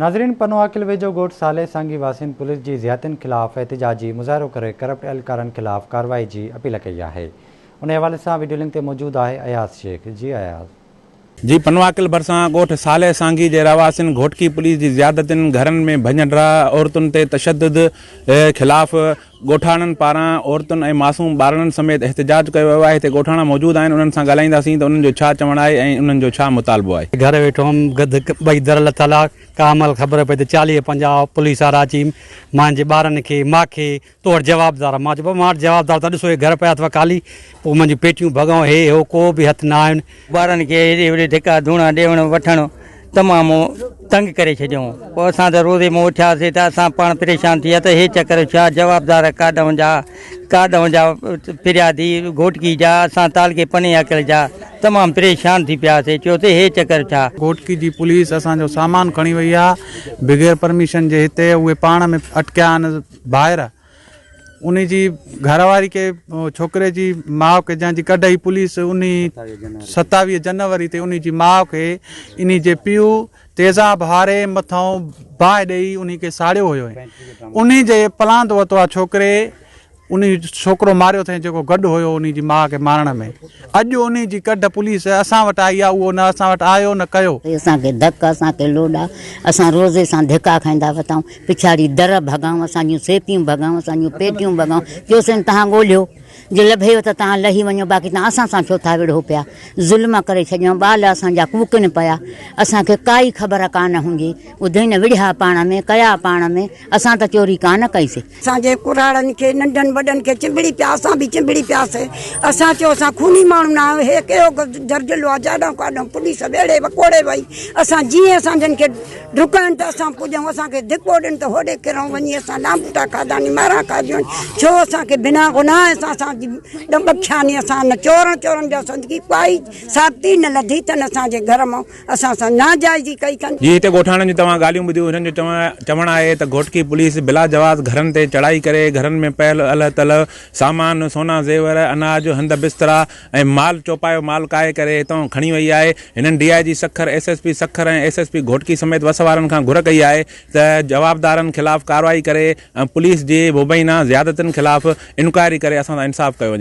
ناظرين پنوعاقل ويجهو ڳوٺ صالح سانگي واسين پوليس جي زيادتين خلاف احتجاجي مظاهرو ڪري ڪرپٽ اهلڪارن خلاف ڪارروائي جي اپيل ڪئي آهي انهي حوالي سان وڊيو لنڪ تي موجود آهي اياز شيخ جي اياز. جي پنوعاقل ڀرسان ڳوٺ صالح سانگي جي رهواسين گهوٽڪي پوليس جي زيادتين، گهرن ۾ ڀڃ ڊاهه، عورتن تي تشدد خلاف ڳوٺاڻن پاران عورتن ۽ معصوم ٻارڙن سميت احتجاج ڪيو ويو آهي، هتي ڳوٺاڻا موجود آهن انهن سان ڳالهائينداسين ته انهن جو ڇا چوڻ آهي ۽ انهن جو ڇا مطالبو آهي. گهر ويٺو هئم، گڌ ٻئي در لٿل آ، ڪا مهل خبر پئي ته 40 50 پوليس وارا اچي مانجي ٻارن کي، مان کي، تو وٽ جوابدار آ، مان چيو بابا مان وٽ جوابدار ته ڏسو هي گهر پيا اٿو خالي، پوء منهنجون پيٽيون ڀڳائون هي هو ڪو به هٿ نه آين. ٻارن کي هيڏي هوڏي ڌڪا ڌوڻا ڏيوڻ وٺڻ تمام تنگ ڪري ڇڏيائون. پوء اسان ته روزي مان اٿياسي ته اسان پاڻ پريشان ٿي ويا ته هي چڪر ڇا جوابدار ڪاڏهون جا ڪاڏهون جا فريادي گهوٽڪي جا اسان تعلقي پني عاقل جا تمام پريشان ٿي پياسي چيو ته هي چڪر ڇا. گهوٽڪي جي پوليس اسان جو سامان کڻي وئي آ بغير پرميشن جي هتي اهي پاڻ ۾ اٽڪيا آهن ڀائر. انهي جي گهر واري کي ڇوڪري جي ماء کي جنهن جي ڪڍ هئي پوليس انهي 27 جنوري تي انهي جي ماء کي انهي جي پيء تيزاب هاري مٿئون باهه ڏئي انهي کي ساڙيو هيو انهي جي پلاند وتو آ ڇوڪري انهي ڇوڪرو ماريو اٿئي جيڪو گڏ هيو انهي جي ماء کي مارڻ ۾ اڄ انهي جي ڪڍ پوليس اسان وٽ آئي آ اهو نه اسان وٽ آيو نه ڪيو. اسان کي ڌڪ اسان کي لوڏا اسان روزي سان ڌڪا کائيندا وتائون پڇاڙي در ڀڳائون اسان جون سيپيون ڀڳائون اسان جون پيٽيون ڀڳائون چيوسين تهان ڳولهيو جي لڀيو ته تهان لهي وڃو باقي تهان اسان سان ڇو ٿا وڙهو پيا ظلم ڪري ڇڏيائون ٻال اسان جا ڪوڪن پيا اسان کي ڪائي خبر ڪانه هوندي ٻڌئي نه وڙهيا پاڻ ۾ ڪيا پاڻ ۾ اسان ته چوري ڪانه ڪئي سي. اسان جي ڪراڙن کي ننڍن وڏن کي چنبڙي پيا اسان به چنبڙي پياسي اسان چيو اسان خوني ماڻهو نه آهيون هي ڪهڙو جرجلو آهي جاڏانهن ڪاڏانهن پوليس ويڙهي وڪوڙي وئي اسان جيئن اسان جن کي ڊڪائن ته اسان پڄون اسان کي ڌڪو ڏين ته هوڏي ڪرون وڃي اسان لانبوٽا کاڌا ني ماران کاڌيون ڇو اسان کي بنا گناهه اسان اسان جي ڏٻکيا ني اسان نه چورن چورن جا سندگي ڪائي ثابتي نه لڌي اٿن اسان جي گهر مان اسان سان ناجائزي ڪئي اٿن. جي هتي ڳوٺاڻن جون توهان ڳالهيون ٻڌيون هنن جو چوڻ آهي ته گهوٽڪي پوليس بلا جواز گهرن تي چڙهائي ڪري گهرن ۾ پيل الهه تلهه سامان سونا زيور اناج هنڌ بسترا ۽ مال چوپايو مال ڪاهي ڪري هتان کڻي وئي آهي هنن D I G Sukkur S S P Sukkur ۽ S S P Ghotki سميت وس وارن کان گهر ڪئي آهي ته جوابدارن خلاف ڪارروائي ڪري ۽ پوليس جي مبينا زيادتين خلاف انڪوائري ڪري اسان سان انصاف ڪيو وڃي.